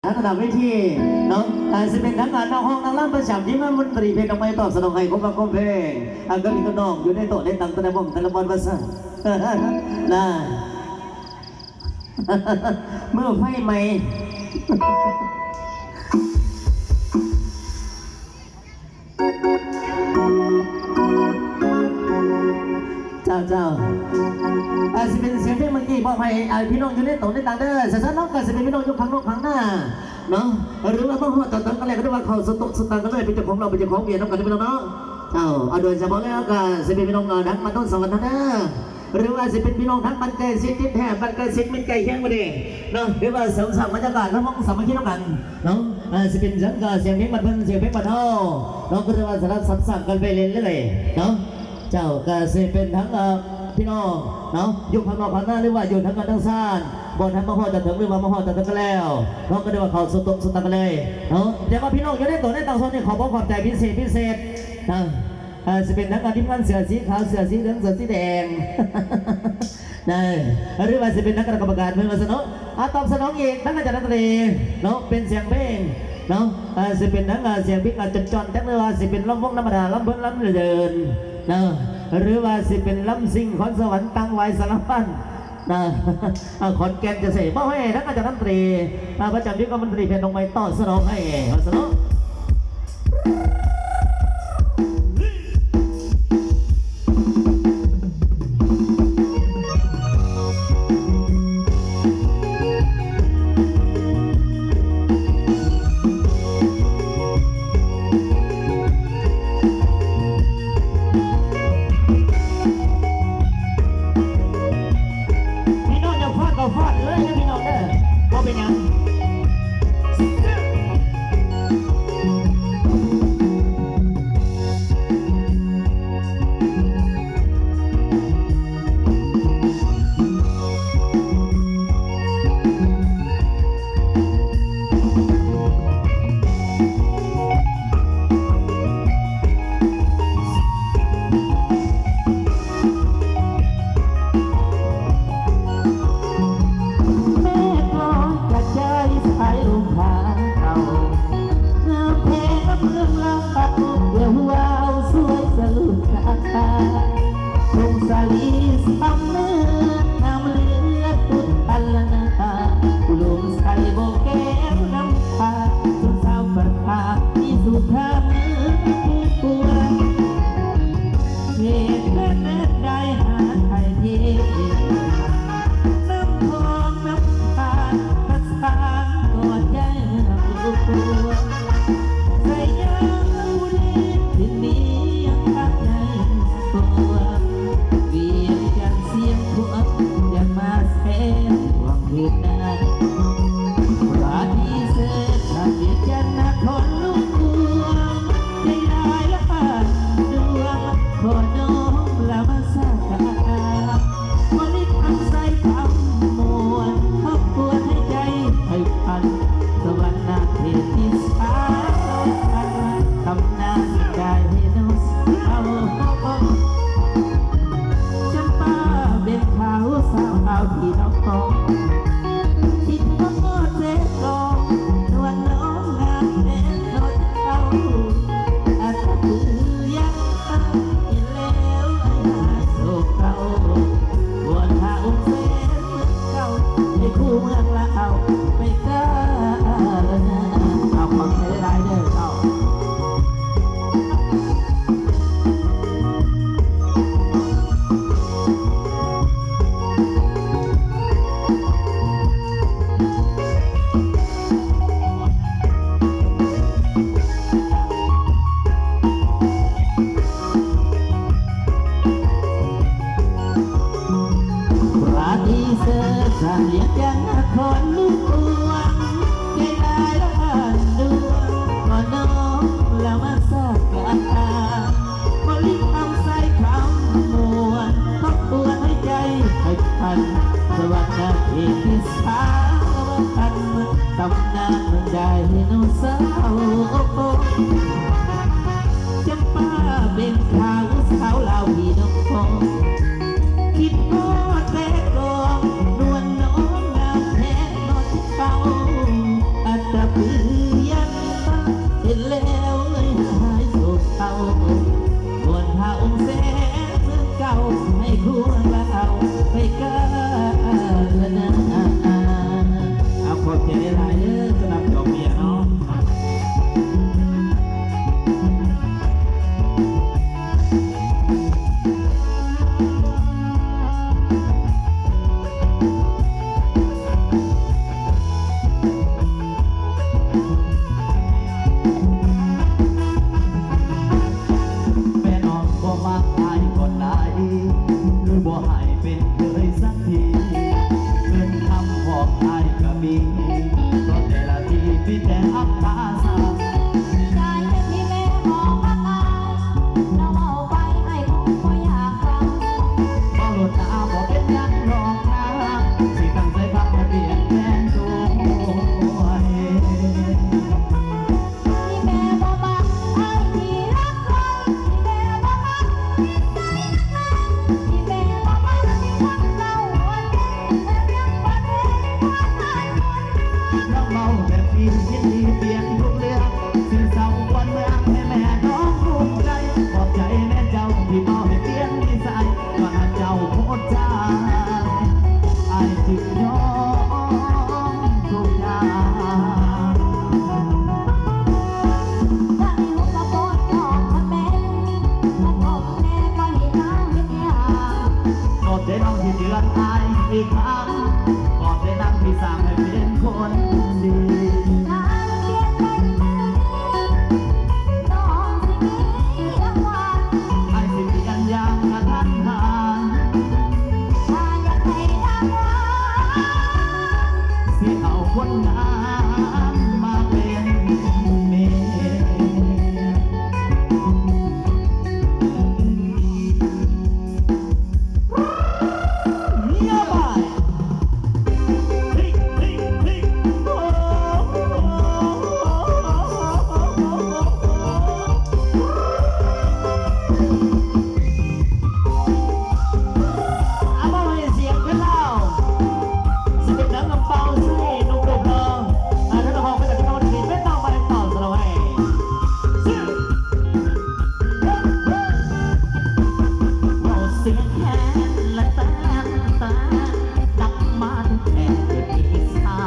ທາງໜ້າເວທີເນາະ ອາ ຊິເປັນທາງການນັກຮ້ອງນັກລຳປະຈຳທີມງານມົນຕີເພງດອກໄມ້ຕອບສະໜອງໃຫ້ຄວາມຮັກຄວາມແພງ ອາ ກັບພີ່ກັບນ້ອງຢູ່ໃນໂຕະໃນຕັ່ງແຕ່ລະບ່ອນແຕ່ລະບ່ອນວ່າຊັ້ນ ນະ ມື້ໄຟໃໝ່. ເຈົ້າ ເຈົ້າ ອາ ຊິເປັນສຽງເພງເມື່ອກີ້ ມອບໃຫ້ ອາ ພີ່ນ້ອງຢູ່ໃນໂຕໃນຕັ່ງເດີ ສະນັ້ນເນາະ ກະຊິເປັນພີ່ນ້ອງຢູ່ຂ້າງນອກຂ້າງໃນເນາະ ຫຼືວ່າມາຮອດຕອນກາງແລງ ຫຼືວ່າເຂົ້າສູ່ໂຕະສູ່ຕັ່ງກັນເລີຍ ເປັນເຈົ້າຂອງເຫຼົ້າ ເປັນເຈົ້າຂອງເບຍນຳກັນເດີພີ່ນ້ອງເນາະ ເຈົ້າ ເອົາ ໂດຍສະເພາະແລ້ວກະຊິເປັນພີ່ນ້ອງ ອາ ທາງບ້ານໂນນສະຫວັນເຮົາເດີ ຫຼືວ່າຊິເປັນພີ່ນ້ອງທາງບ້ານໃກ້ຊິດຕິດແຖບ ບ້ານໃກ້ຊິດມິດໃກ້ຄຽງບໍ່ເດ້ເນາະ ຫຼືວ່າເສີມສ້າງບັນຍາກາດ ລະວົງສາມັກຄີນຳກັນເນາະ ເອີ ຊິເປັນຫຍັງກະສຽງເພງບ້ານເພິ່ນ ສຽງເພງບ້ານເຮົາເນາະ ກໍຖືວ່າສລັບສັບສັບກັນໄປເລື້ອຍໆເນາະ ເຈົ້າ ກະຊິເປັນທັງ ເອີ ພີ່ນ້ອງເນາະ ຢູ່ຂ້າງນອກຂ້າງໃນ ຫຼືວ່າຢູ່ທາງເຮືອນທາງຊານ ບໍ່ທັນມາຮອດຈາກເຖິງ ຫຼືວ່າມາຮອດຈາກເຖິງກັນແລ້ວເນາະ ກໍຖືວ່າເຂົ້າສູ່ໂຕະສູ່ຕັ່ງກັນເລີຍເນາະ ແຕ່ວ່າພີ່ນ້ອງຢູ່ໃນໂຕໃນຕັ່ງໂຊນນີ້ ຂໍຂອບໃຈພິເສດພິເສດນະ ເອີ ຊິເປັນທັງທີມງານເສື້ອສີຂາວ ເສື້ອສີເຫຼືອງ ເສື້ອສີແດງ ນະ ຫຼືວ່າຊິເປັນທາງຄະນະກຳມະການເພິ່ນວ່າຊັ້ນເນາະ ອາ ຕອບສະໜອງອີກ ທາງອາຈານດອນຕີເນາະ ເປັນສຽງເພງເນາະ ອາ ຊິເປັນທັງ ອາ ສຽງພິກອາດຈອນໆ ຈັກ ຫຼືວ່າຊິເປັນລຳວົງທຳມະດາ ລຳເພີນລຳເລີນນະ ຫຼືວ່າຊິເປັນລຳຊິງຄອນສະຫວັນ ຕັງຫວາຍສາລະພັນນະ ອາ ຂອນແກ່ນຈັ່ງຊີ້ ມອບໃຫ້ທາງອາຈານດອນຕີ ອາ ປະຈຳຢູ່ກັບມົນຕີເພງດອກໄມ້ຕອບສະໜອງໃຫ້ວ່າຊັ້ນເນາະ. ພີ່ນ້ອງຢາກຟ້ອນກໍຟ້ອນເລີຍເດີພີ່ນ້ອງເດີ ບໍ່ເປັນຫຍັງ. ແມ່ກລອນກະຈາຍສາຍລົມຜ່ານເອົາ ງາມແທ້ງາມເລື່ອງລາວ ດຽວເວົ້າສວຍສະຫຼຸດກາ ຜົງສາລີສຳເໜີ ງາມເລືອດຕຸດອັນລະນາ ອຸດົມໃສບໍ່ແກ້ວນຳພາ ສຸດສາວປະພາ ມີສຸທາເມືອງພູພວງ ເຂດແດນແດນໄດ້ຫາໄທເທ ນ້ຳທອງນ້ຳຂານ ພະສາງກໍໃຈເມືອງຫຼວງ ໄຊຍະບູລີ ທີ່ມີອັນຕະໃນສວງ ວຽງຈັນຊຽງຂວາງ ຢ່າມາແຊງຫວັງເວນາ ປາດີເສີດ ສາວວຽງຈັນນະຄອນຫຼວງ ໃນຫຼາຍລະອັນດວງ ຂໍນ້ອມລະມາສັກກາ ບໍລິຄຳໃສຄຳມ່ວນ ຄອບຄົວໃຫ້ໃຈໃຫ້ພັນ ສະຫວັນນະເທດທີ່ສາພັນ ຕຳນານໄດໂນເສົາ ຈຳປາເບັນຂາວ ສາວອາວທີ່ນ້ອງ ຄິດຮອດເຈກອງ ນວນນ້ອງງາມແທ້ນອນເອົາ ອັດຕະປືຍັງ ເຫັນແລ້ວໄອ້ຫາຍໂສກເສົ້າ ວອນພະອົງແສນເມືອງເກົ່າ ໃຫ້ຄູ່ເມືອງລາວໄປກາລະນາ ເອົາຂອບໃຈຫຼາຍໆເດີເຈົ້າ. ປະຕິເສີດສາມຫຼ່ຽມແດນນະຄອນຫຼວງ ໃນຫຼາຍລ້ານດວງ ຂໍນ້ອມລະມາສັກກາ ບໍລິຄຳໃສຄຳມ່ວນ ຄອບຄົວໃຫ້ໃຈໃຫ້ພັນ ສະຫວັນນະເທດທີ່ສາພັນ ຕຳນານໄດໂນເສົາ ຈຳປາເບັນຂາວ ສາວລາວພີ່ນ້ອງ ຄິດຮອດແຕ່ກອງ ນວນນ້ອງງາມແທ້ນອນເອົາ ອັດຕະ ຄືຍັງເຫັນແລ້ວເລີຍຫາຍໂສເສົ້າ ບວນພະອົງແສນເມືອງເກົ່າ ໃຫ້ຄົວລາວໄປກາລະນາ. ອາ ຂອບໃຈຫຼາຍໆເດີ ສຳລັບດອກເບ້ຍເນາະ. ແມ່ນ້ອງບໍ່ມັກອ້າຍກ່ອນໄດ້ ຫຼືບໍ່ໃຫ້ເປັນເຄີຍສັກທີ ເງິນຄຳຂອງອ້າຍກະມີ ກໍແຕ່ລະທີມີແຕ່ອັບຕາສາ ໃຈທີ່ແມ່ບໍ່ມັກອ້າຍ ລາວເວົ້າໄປອ້າຍຄົງບໍ່ຢາກຟັງ ເວົ້າໂລດນາ ບໍ່ເປັນຫຍັງດອກນາ ຊິຕັ້ງໃຈຟັງແຕ່ພຽງແຕ່ຕົວເອງ. ທີ່ແມ່ບໍ່ມັກອ້າຍທີ່ລັກໄວ້ ທີ່ແມ່ບໍ່ມັກນິໄສນັກເລງ ທີ່ແມ່ບໍ່ມັກທີ່ຄົນເວົ້າວ່າເກັ່ງ ແຖມຍັງປະເພງຄວາມອ້າຍຄົນເມືອງ ເວົ້າແບບນີ້ຍິນດີປ່ຽນທຸກເລື່ອງ ຊິເຊົາຄວນເມືອງໃຫ້ແມ່ນ້ອງພູມໃຈ ຂອບໃຈແມ່ເຈົ້າທີ່ເວົ້າໃຫ້ປ່ຽນນິໄສ ວ່າເຈົ້າໂພດຈາ ອ້າຍຈຶ່ງຍອມທຸກຢ່າງ. ຂອບໃຈນ້ອງທີ່ເຕືອນອ້າຍອີກຄັ້ງ ຂອບໃຈນຳທີ່ສ້າງໃຫ້ເປັນຄົນດີ. ອ້າຍຊິປ່ຽນຢ່າງກະທັນຫັນ ຖ້າຢາກໄດ້ດາວ ຊິເອົາຄົນງາມມາເປັນເມຍ. ເອົາມາໃຫ້ສຽງຄືລາວ ຊິເປັນໜັງກຳເປົາໃສ່ໜຸ່ມໆເນາະ ອາ ທ່ານຮອງມາຈາກເກົາຫຼີ ເປັນນ້ອງໃໝ່ເປົ່າສະເນາະ ເອີຍ ເວົ້າສຽງແຄນແລະແຕນແຕນ ດັງມາແຕ່ແຕ່ເກີດມີຊາ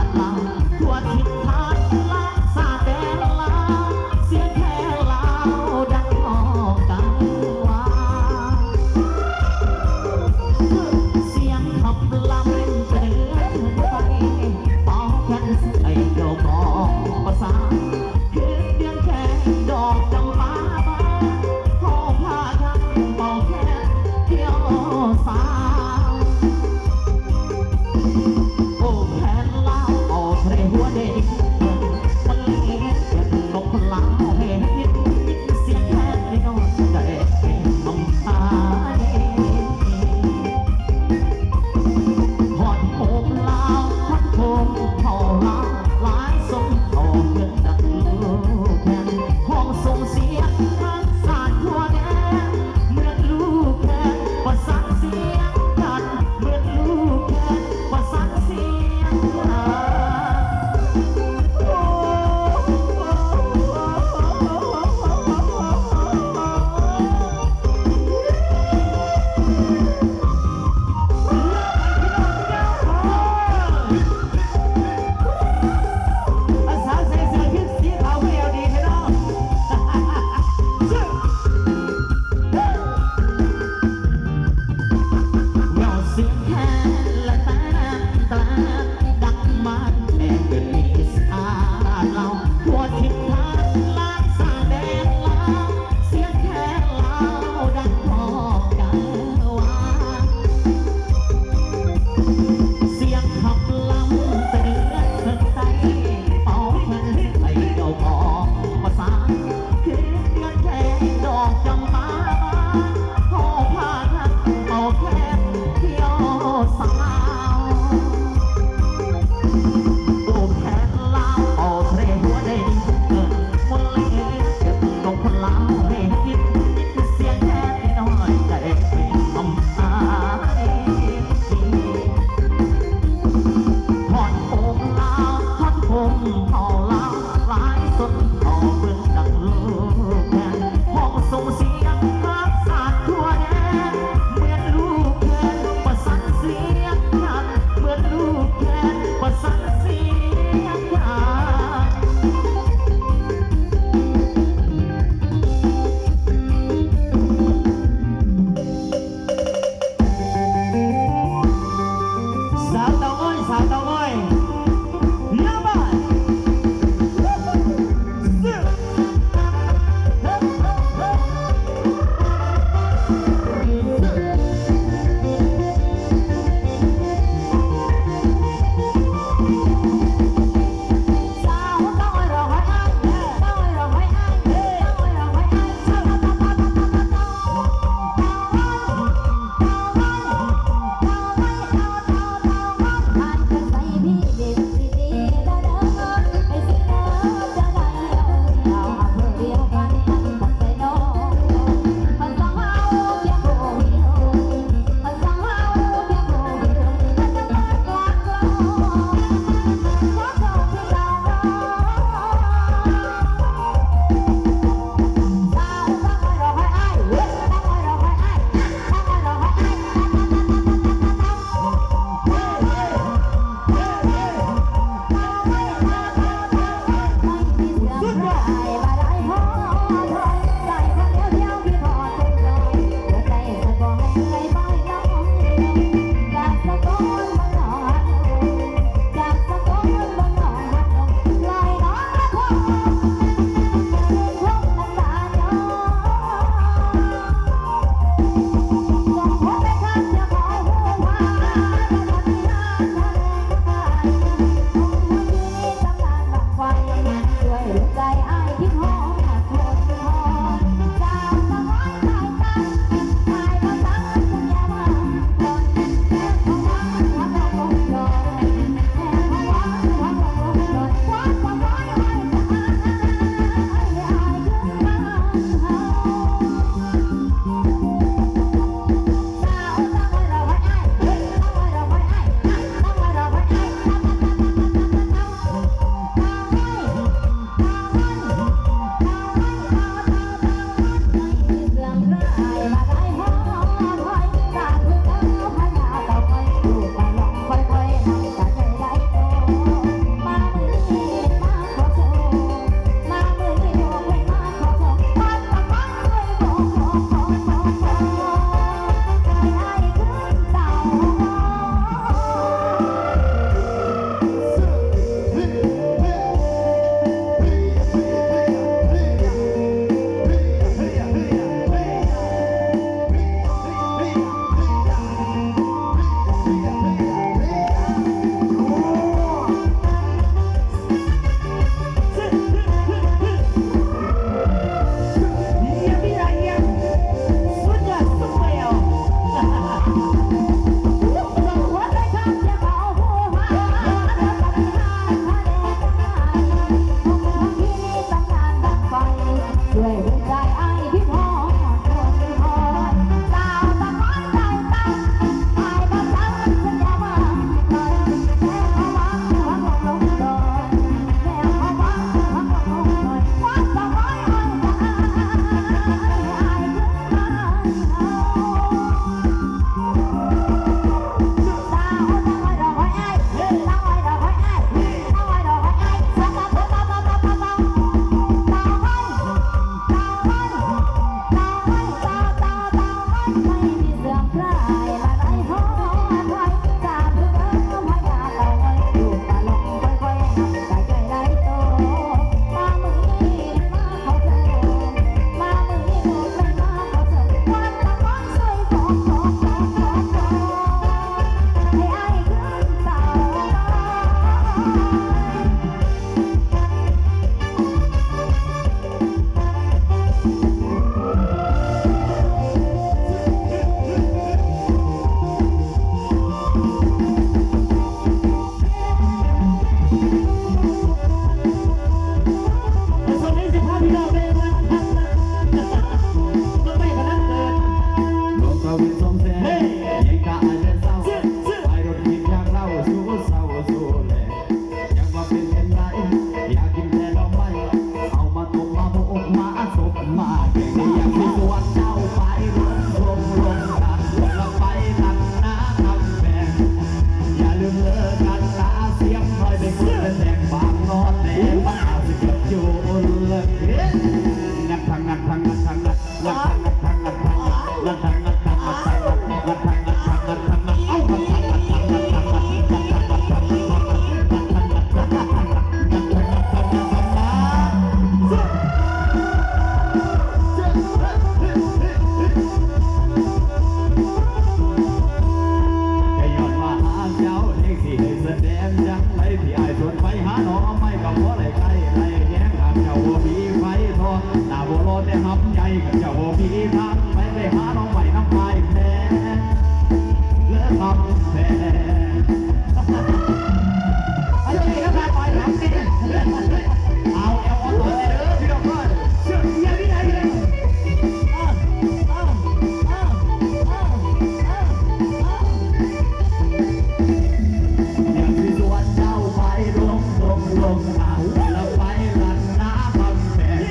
ດລາວ ທົ່ວຖິ່ນຖານລາວ ຊາດແດນລາວ ສຽງແຄນລາວດັງຮອບກັງວານ ສຽງຄຳລຳເຕືອນໄປ ເປົ່າແຄນໃສ່ດອກກອງປະສານ ຄືດຽງແຄນດອກຈຳປາບານ ຫໍພາກັນເປົ່າແຄນທ່ຽວສາວ ໂອ້ ແຄນລາວເອົາໃສ່ຫົວເດັກ ມັນເລີຍເປັນນົກລາວແຫ່ງ ສຽງແຄນນ້ອຍໄດ້ເປັນນ້ຳຕາເດ. ຮອດໂຮມລາວ ຮອດໂຮມເຜົ່າລາວ ຫຼາຍຊົນເຂົ້າເຮືອນດັງລູກແຄນ ຮ້ອງສົ່ງສຽງຮັກຊາດທົ່ວແດນ ເໝືອນລູກແຄນປະສານສຽງກັນ ເໝືອນລູກແຄນປະສານສຽງກັນ. ເຮົາລາວຫຼາຍສົດ ເຮົາເບິ່ງດັງໂລກແດນ ຮ້ອງສົ່ງສຽງຮັກຊາດທົ່ວແດນ ເໝືອນລູກແຄນບໍ່ສັ່ນສຽງດັງ ເໝືອນລູກແຄນບໍ່ສັ່ນສຽງດັງ. ສາວເຕົາງອຍ ສາວເຕົາງອຍ ເຍາະບາດ ຊຶບ. ກໍຍ້ອນວ່າຫາກເຈົ້າແຮງຊິໃຫ້ສະແດງຈັ່ງໃດ ທີ່ອ້າຍຊວນໄປຫາໜໍ່ໄມ້ ກໍບໍ່ໄດ້ໄກ້ໄດ້ແຮງ ຫາກເຈົ້າບໍ່ມີໄຟທ້ອງ ໜ້າບໍ່ຫຼໍ່ແຕ່ຫຳໃຫຍ່ ຄັນເຈົ້າບໍ່ມີທາງໄປ ໄປຫາໜໍ່ໄມ້ນຳອ້າຍແດ່ເດີຄຳແພງ. ເອົາແອວອ່ອນໆແດ່ເດີພີ່ນ້ອງເອີຍ ຢ່າມີໃດເລີຍ. ຢາກຊິຊວນເຈົ້າໄປລົງດົງລົງດາວ ແລ້ວໄປລັດນາຄຳແພງ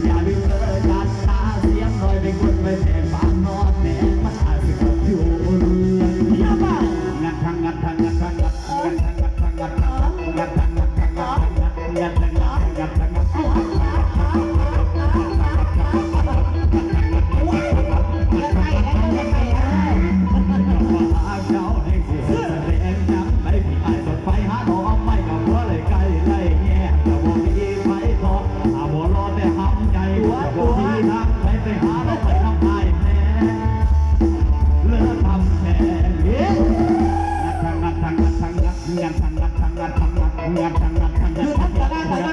ຢ່າລືມເດີກັນນາ ສຽງນ້ອຍໄປກົດໄປແພງ ບ້ານນອນແມ່ນມັນອາດຊິກັບຢູ່ເຮືອນ ຍາມບ່າຍ ງັດທັງງັດທັງງັດທັງງັດ ງັດທັງງັດທັງງັດທັງງັດທັງງັດທັງງັດທັງງັດທັງງັດທັງງັດ ຫາກເຈົ້າແຮງຊິສະແດງຈັ່ງໃດ ທີ່ອ້າຍຕ້ອງໄປຫາໜໍ່ໄມ້ ກໍບໍ່ໄດ້ໄກ້ໄດ້ແຮງ ເຈົ້າບໍ່ມີໄຟທ້ອງ ຖ້າບໍ່ຫຼໍ່ແຕ່ຫຳໃຫຍ່ ເຈົ້າບໍ່ມີທາງໄປ ໄປຫາໜໍ່ໄມ້ນຳອ້າຍແດ່ເດີຄຳແພງ. ເອີ ງັດທັງງັດທັງງັດທັງງັດ ງັດທັງງັດທັງງັດທັງງັດ ງັດທັງງັດທັງງັດທັງງັດ ຍັດທັງງັດທັງງັດ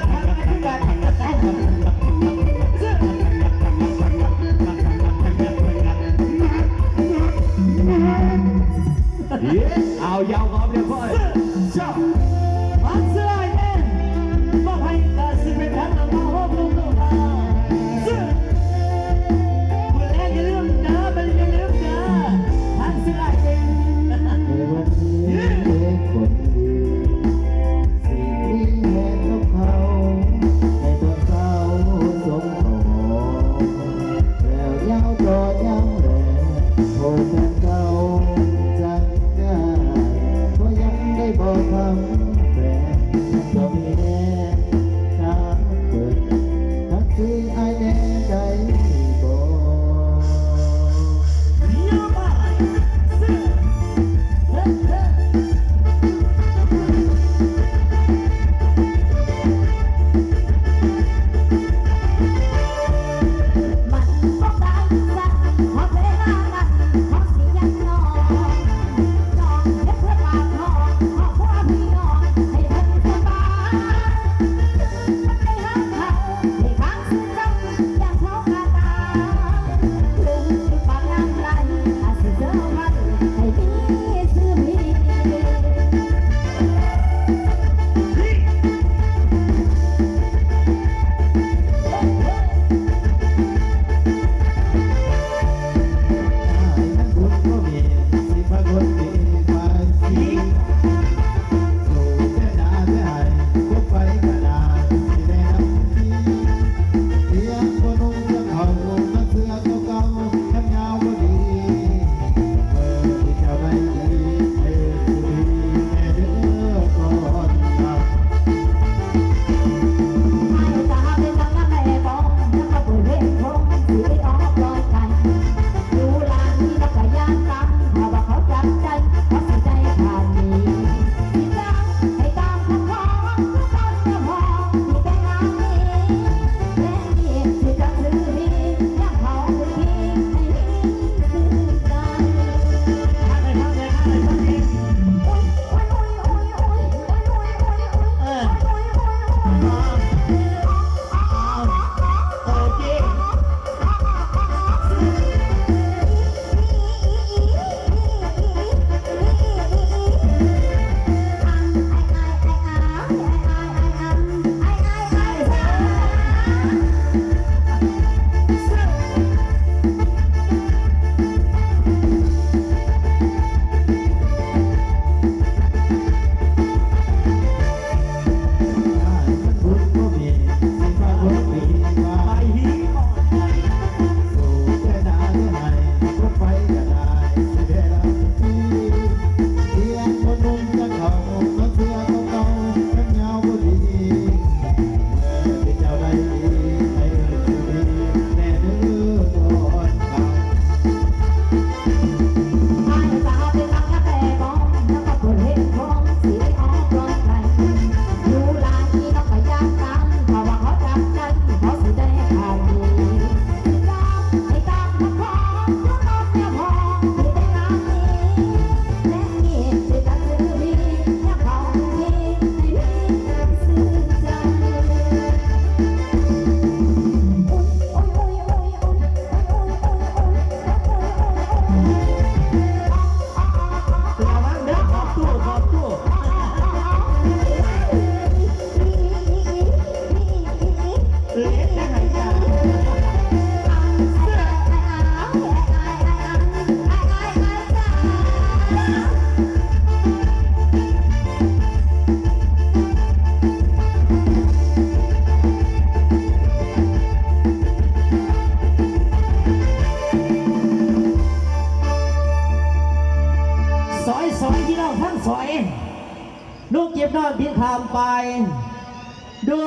ດູ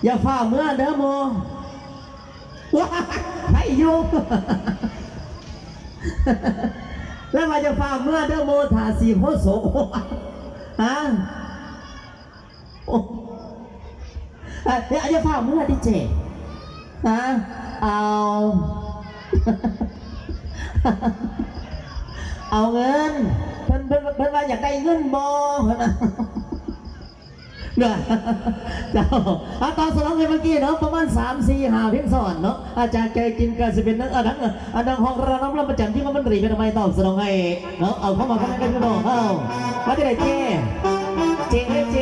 ຢ່າຟ້າວເມືອເດີໂມ ວ້າຍ ໃຜຢູ່ ແລ້ວວ່າຢ່າຟ້າວເມືອເດີໂມ ຖ້າສີໂພສົກ ຮະ ໂອ້ ອ່ະ ຢ່າ ຢ່າຟ້າວເມືອຕິເຈ ຮະ ເອົາ ເອົາເງິນ ເພິ່ນ ເພິ່ນ ເພິ່ນວ່າຢາກໄດ້ເງິນບໍ່ ເພິ່ນວ່າ ເນາະ ເຈົ້າ ອ່າ ຕອບສະໜອງໃຫ້ເມື່ອກີ້ເນາະ ປະມານສາມ ສີ່ ຫ້າ ເພງຊ້ອນເນາະ ອາ ຈາກໃຈຈິງກະຊິເປັນ ອາ ທັງ ອາ ນັກຮ້ອງລຳລຳປະຈຳທີມ ມັນຕີເປັນໄມ້ຕອບສະໜອງໃຫ້ເນາະ ເອົາເຂົ້າມາຄອມເມັນກັນເນາະ ເອົາ ວ່າຈັ່ງໃດເຈ້ ເຈ້ເຈ້